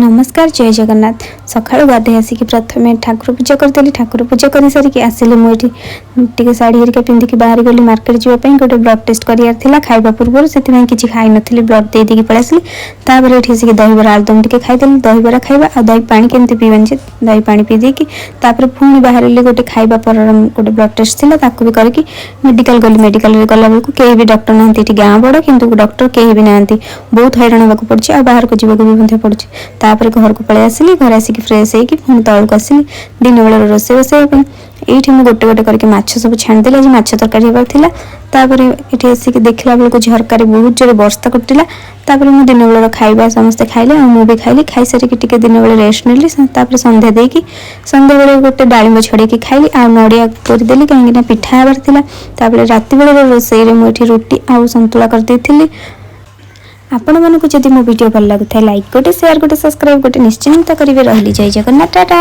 ନମସ୍କାର, ଜୟ ଜଗନ୍ନାଥ। ସକାଳୁ ଗାଧୋଇ ଆସିକି ପ୍ରଥମେ ଠାକୁର ପୂଜା କରିଦେଲି। ଠାକୁର ପୂଜା କରିସାରିକି ଆସିଲି। ମୁଁ ଏଠି ଟିକେ ଶାଢ଼ୀ ହେରିକା ପିନ୍ଧିକି ବାହାରି ଗଲି ମାର୍କେଟ ଯିବା ପାଇଁ। ଗୋଟେ ବ୍ଲଡ଼ ଟେଷ୍ଟ କରିବାର ଥିଲା ଖାଇବା ପୂର୍ବରୁ, ସେଥିପାଇଁ କିଛି ଖାଇନଥିଲି, ବ୍ଲଡ଼ ଦେଇ ଦେଇକି ପଳେଇ ଆସିଲି। ତାପରେ ଏଠି ଆସିକି ଦହିବରା ଆଳୁଦମ ଟିକେ ଖାଇଦେଲି। ଦହିବରା ଖାଇବା ଆଉ ଦହି ପାଣି କେମିତି ପିଇବାନି ଯେ, ଦହି ପାଣି ପିଇ ଦେଇକି ତାପରେ ପୁଣି ବାହାରିଲି। ଗୋଟେ ଖାଇବା ପରର ଗୋଟେ ବ୍ଲଡ଼ ଟେଷ୍ଟ ଥିଲା, ତାକୁ ବି କରିକି ମେଡ଼ିକାଲ ଗଲି। ମେଡ଼ିକାଲରେ ଗଲାବେଳକୁ କେହି ବି ଡକ୍ଟର ନାହାନ୍ତି। ଏଠି ଗାଁ ବଡ଼, କିନ୍ତୁ ଡକ୍ଟର କେହି ବି ନାହାନ୍ତି। ବହୁତ ହଇରାଣ ହେବାକୁ ପଡ଼ୁଛି ଆଉ ବାହାରକୁ ଯିବାକୁ ବି ମଧ୍ୟ ପଡ଼ୁଛି। ତାପରେ ଘରକୁ ପଳେଇ ଆସିଲି। ଘରେ ଆସିକି ଫ୍ରେଶ୍ ହେଇକି ପୁଣି ତଳକୁ ଆସିଲି ଦିନ ବେଳର ରୋଷେଇ ବସେଇବା ପାଇଁ। ଏଇଠି ମୁଁ ଗୋଟେ ଗୋଟେ କରିକି ମାଛ ସବୁ ଛାଣିଦେଲି। ଆଜି ମାଛ ତରକାରୀ ହେବାର ଥିଲା। ତାପରେ ଏଠି ଆସିକି ଦେଖିଲା ବେଳକୁ ଝରକାରେ ବହୁତ ଜୋରେ ବର୍ଷା କୁଟିଲା। ତାପରେ ମୁଁ ଦିନ ବେଳର ଖାଇବା ସମସ୍ତେ ଖାଇଲେ ଆଉ ମୁଁ ବି ଖାଇଲି। ଖାଇସାରିକି ଟିକେ ଦିନ ବେଳେ ରେଷ୍ଟ ନେଲି। ତାପରେ ସନ୍ଧ୍ୟା ଦେଇକି ସନ୍ଧ୍ୟାବେଳେ ଗୋଟେ ଡାଳିମ୍ବ ଛଡ଼େଇକି ଖାଇଲି ଆଉ ନଡ଼ିଆ କରିଦେଲି, କାହିଁକିନା ପିଠା ହେବାର ଥିଲା। ତାପରେ ରାତି ବେଳର ରୋଷେଇରେ ମୁଁ ଏଠି ରୁଟି ଆଉ ସନ୍ତୁଳା କରିଦେଇଥିଲି। ଆପଣମାନଙ୍କୁ ଯଦି ମୋ ଭିଡ଼ିଓ ଭଲ ଲାଗୁଥାଏ, ଲାଇକ୍ ଗୋଟେ, ସେୟାର ଗୋଟେ, ସବସ୍କ୍ରାଇବ୍ ଗୋଟେ ନିଶ୍ଚିନ୍ତ କରିବେ। ରହିଲି, ଜୟ ଜଗନ୍ନାଥ, ଟାଟା।